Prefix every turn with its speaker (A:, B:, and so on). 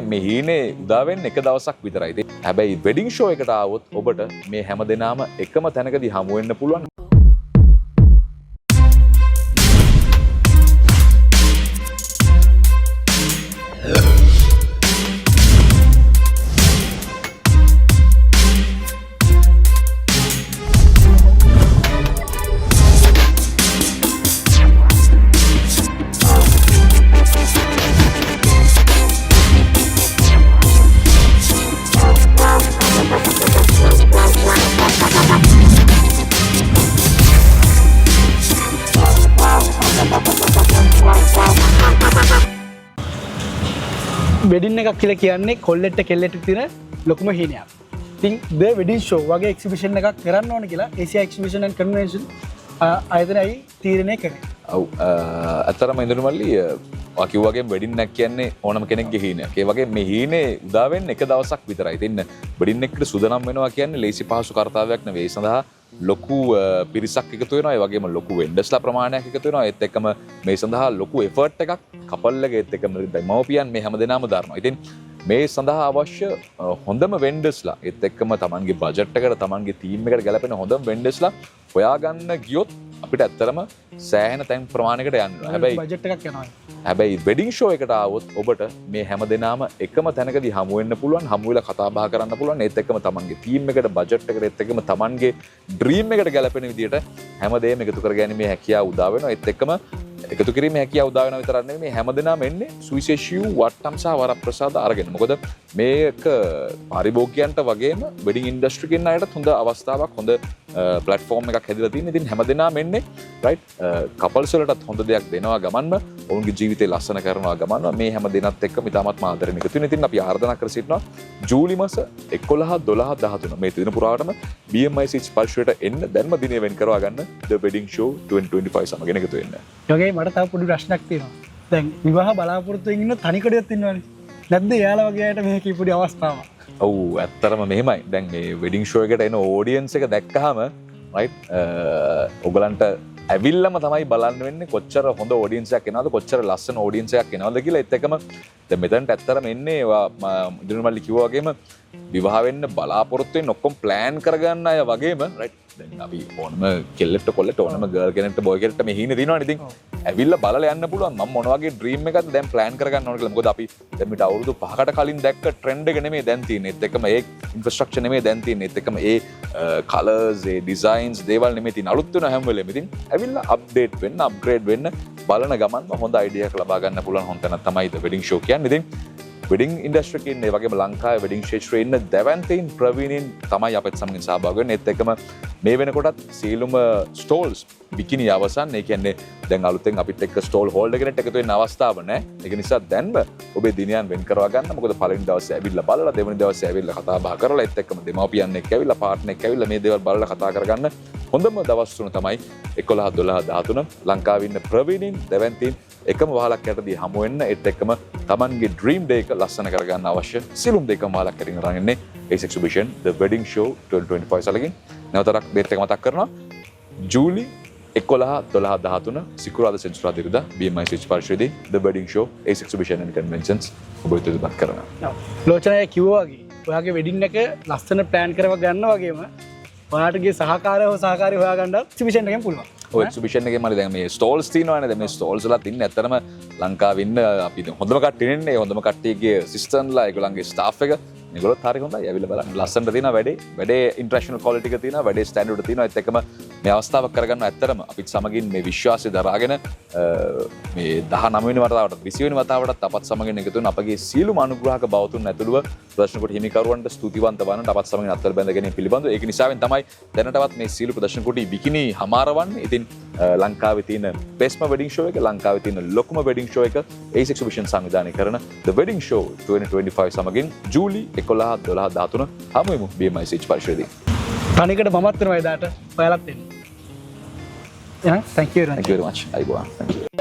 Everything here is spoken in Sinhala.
A: මේ හීනේ උදා වෙන්න එක දවසක් විතරයි. ඉතින් හැබැයි වෙඩින් ෂෝ එකට ආවොත් ඔබට මේ හැම දෙනාම එකම තැනකදී හමු වෙන්න පුළුවන්.
B: වෙඩින් එකක් කියලා කියන්නේ කොල්ලෙට්ට කෙල්ලෙට්ට තියෙන ලොකුම හීනයක්. ඉතින් ද වෙඩින් ෂෝ වගේ එක්සිබිෂන් එකක් කරන්න ඕන කියලා ඒසියා එක්සිබිෂන් ඇන්ඩ් කන්වෙන්ෂන් ආයතනයයි තීරණය කරේ.
A: ඔව්, ඇත්තටම ඉඳුරු මල්ලි, ඔයා කිව්වා වගේ වෙඩින් එකක් කියන්නේ ඕනම කෙනෙක්ගේ හීනයක්. ඒ වගේ මේ හීනේ උදා වෙන්න එක දවසක් විතරයි. ඉතින් වෙඩින් එකකට සූදානම් වෙනවා කියන්නේ ලේසි පහසු කර්තව්‍යයක් නෙවෙයි. ඒ සඳහා ලොකු පිරිසක් එකතු වෙනවා. ඒ වගේම ලොකු වෙන්ඩර්ස්ලා ප්‍රමාණයක් එකතු වෙනවා. ඒත් එක්කම මේ සඳහා ලොකු එෆර්ට් එකක් කපල් එක, ඒත් එක්කම දෙමව්පියන් මේ හැම දෙනාම දරනවා. ඉතින් මේ සඳහා අවශ්‍ය හොඳම වෙන්ඩර්ස්ලා, ඒත් එක්කම තමන්ගේ බජට් එකට, තමන්ගේ තීම් එකට ගැලපෙන හොඳම වෙන්ඩර්ස්ලා හොයාගන්න ගියොත් අපිට ඇත්තටම සෑහෙන තැන් ප්‍රමාණයකට යන්න වෙනවා. හැබැයි
B: බජට් එකක් යනවා.
A: හැබැයි වෙඩින් ෂෝ එකට ආවොත් ඔබට මේ හැම දෙනාම එකම තැනකදී හමු වෙන්න පුළුවන්, හමු වෙලා කතා බහ කරන්න පුළුවන්. ඒත් එක්කම තමන්ගේ තීම් එකට, බජට් එකට, ඒත් එක්කම තමන්ගේ ඩ්‍රීම් එකට ගැලපෙන විදිහට හැම දෙයක්ම එකතු කර ගැනීමේ හැකියාව උදා වෙනවා. ඒත් එක්කම එකතු කිරීමේ හැකියාව උදා වෙනවා විතරක් නෙවෙයි, මේ හැම දෙනාම එන්නේ සුවිශේෂී වූ වට්ටම් සහ වරප්‍රසාද අරගෙන. මොකද මේක පාරිභෝගිකයන්ට වගේම වෙඩින් ඉන්ඩස්ට්‍රි එකේ ඉන්න අයටත් හොඳ අවස්ථාවක්, හොඳ ප්ලැට්ෆෝම් එකක් හැදිලා තියෙන. ඉතින් හැම දෙනාම එන්නේ රයිට් කපල්ස් වලටත් හොඳ දෙයක් දෙනවා ගමන්ම ඔවුන්ගේ ජීවිතේ ලස්සන කරනවා ගමන්ම මේ හැම දෙනත් එක්කම ඉතාමත්ම ආදරෙන් එකතු වෙන. ඉතින් අපි ආරාධනා කර සිටිනවා ජූලි මාස 11, 12, 13 මේ දින පුරාවටම BMICH පරිශ්‍රයට එන්න දැන්ම දිනය වෙන් කරවා ගන්න The Wedding Show 2025 සමගින් එකතු වෙන්න.
B: ඒ වගේ මට තව පොඩි ප්‍රශ්නයක් තියෙනවා. දැන් විවාහ බලාපොරොත්තු වෙමින් ඉන්න තනිකඩියොත් ඉන්නවනේ. නැද්ද එයාලා වගේ අයට මේකේ පොඩි අවස්ථාවක්?
A: ඔව්, ඇත්තටම මෙහෙමයි. දැන් මේ වෙඩින් ෂෝ එකට එන ඔඩියන්ස් එක දැක්කහම රයිට් ඔයගලන්ට ඇවිල්ලම තමයි බලන්න වෙන්නේ කොච්චර හොඳ ඔඩියන්ස් එකක් එනවද, කොච්චර ලස්සන ඔඩියන්ස් එකක් එනවද කියලා. ඒත් එක්කම දැන් මෙතනට ඇත්තටම එන්නේ ඔයා ඉදිරි මල්ලි කිව්වා වගේම විවාහ වෙන්න බලාපොරොත්තු වෙන්න ඔක්කොම ප්ලෑන් කරගන්න අය වගේම රයිට් දැන් අපි ඕනම කෙල්ලෙක්ට කොල්ලෙක්ට, ඕනම ගර්ල් කෙනෙක්ට බොයි කෙනෙක්ට මේ හීන තියෙනවනේ. ඉතින් ඇවිල්ලා බලලා යන්න පුළුවන් මම මොන වගේ ඩ්‍රීම් එකක්ද දැන් ප්ලෑන් කරගන්න ඕන කියලා. මොකද අපි දැන් මීට අවුරුදු 5කට කලින් දැක්ක ට්‍රෙන්ඩ් එක නෙමෙයි දැන් තියෙන්නේ. ඒත් එක්කම ඒ ඉන්ෆ්‍රාස්ට්‍රක්චර් නෙමෙයි දැන් තියෙන්නේ. ඒත් එක්කම ඒ කලර්ස්, ඒ ඩිසයින්ස් දේවල් නෙමෙයි තියෙන්නේ. අලුත් වෙන හැම වෙලේම. ඉතින් ඇවිල්ලා අප්ඩේට් වෙන්න, අප්ග්‍රේඩ් වෙන්න බලන ගමන්ම හොඳ අයිඩියා එකක් ලබා ගන්න පුළුවන් හොඳ තැනක් තමයි ද වෙඩින් ෂෝ කියන්නේ. ඉතින් වෙඩින් ඉන්ඩස්ට්‍රි එකේ ඉන්න, ඒ වගේම ලංකාවේ වෙඩින් ක්ෂේත්‍රයේ ඉන්න දැවැන්තයින්, ප්‍රවීණයින් තමයි අපත් සමගින් සහභාගී වෙන්නේ. ඒත් එක්කම මේ වෙනකොටත් සියලුම ස්ටෝල්ස් විකිණී අවසන්. ඒ කියන්නේ දැන් අලුතෙන් අපිත් එක්ක ස්ටෝල් හෝල්ඩර් කෙනෙක් එකතු වෙන්න අවස්ථාව නැහැ. ඒක නිසා දැන්ම ඔබේ දිනයන් වෙන් කරවා ගන්න. මොකද පළවෙනි දවසේ ඇවිල්ලා බලලා, දෙවෙනි දවසේ ඇවිල්ලා කතා බහ කරලා, ඒත් එක්කම දෙමව්පියන් එක්ක ඇවිල්ලා, පාර්ට්නර් එක්ක ඇවිල්ලා මේ දේවල් බලලා කතා කරගන්න හොඳම දවස් තුන තමයි 11, 12, 13. ලංකාවේ ඉන්න ප්‍රවීණයින්, දැවැන්තයින් එකම වහලක් යටදී හමු වෙන්න, ඒත් එක්කම තමන්ගේ ඩ්‍රීම් ඩේ එක ලස්සන කරගන්න අවශ්‍ය සියලුම දේ එකම වහලක් යටින් අරන් එන්නේ Ace Exhibition The Wedding Show 2025 සලකින්. නැවතත් ඩේට් එක මතක් කරනවා, ජූලි 11, 12, 13 සිකුරාදා, සෙනසුරාදා, ඉරිදා BMICH පරිශ්‍රයේදී The Wedding Show Ace Exhibition and Conventions ඔබ වෙත ඉදිරිපත් කරනවා.
B: ඔව්. ලෝචනය කිව්වා වගේ ඔයාගේ වෙඩින් එක ලස්සන ප්ලෑන් කරව ගන්න වගේම ඔයාටගේ සහකාරය හෝ සහකාරී හොයාගන්නත් එක්සිබිෂන් එකෙන් පුළුවන්.
A: ඔය එක්සිබිෂන් එකේ මල්ලි දැන් මේ ස්ටෝල්ස් තියෙනවානේ. දැන් මේ ස්ටෝල්ස් වලත් ඉන්නේ ඇත්තටම ලංකාවේ ඉන්න අපි දැන් හොඳම කට්ටිය ඉන්නේ. හොඳම කට්ටියගේ ඇසිස්ටන්ට්ලා, ඒගොල්ලන්ගේ ස්ටාෆ් එක, මේගොල්ලොත් හරි හොඳයි. ඇවිල්ලා බලන්න. ලස්සනට තියෙනවා වැඩේ. වැඩේ ඉන්ටර්නැෂනල් ක්වොලිටි එක තියෙනවා. වැඩේ ස්ටෑන්ඩඩ් එක තියෙනවා. ඒත් එක්කම මේ අවස්ථාවක් කරගන්න ඇත්තටම අපිත් සමගින් මේ විශ්වාසය දරාගෙන මේ 19 වෙනි වතාවටත් 20 වෙනි වතාවටත් අපත් සමගින් එකතු වෙන අපගේ සියලුම අනුග්‍රාහක භවතුන් ඇතුළුව ප්‍රදර්ශන කුටි හිමිකරුවන්ට ස්තුතිවන්ත වන්නට අපත් සමගින් අත්වල බැඳ ගැනීම පිළිබඳව. ඒක නිසාවෙන් තමයි දැනටවත් මේ සියලු ප්‍රදර්ශන කුටි විකිණී හමාරවන්නේ. ඉතින් ලංකාවේ තියෙන බෙස්ට්ම වෙඩින් ෂෝ එක, ලංකාවේ තියෙන ලොකුම වෙඩින් ෂෝ එක ඒස් එක්සිබිෂන් සංවිධානය කරන The Wedding Show 2025 සමගින් ජූලි 11, 12, 13 හමු වෙමු BMICH පරිශ්‍රයේදී.
B: තනිකට මමත් වෙනවා එදාට. ඔයාලත් එන්න. එහෙනම් thank you very much.
A: Thank you very much. අයිබෝවන්. Thank you.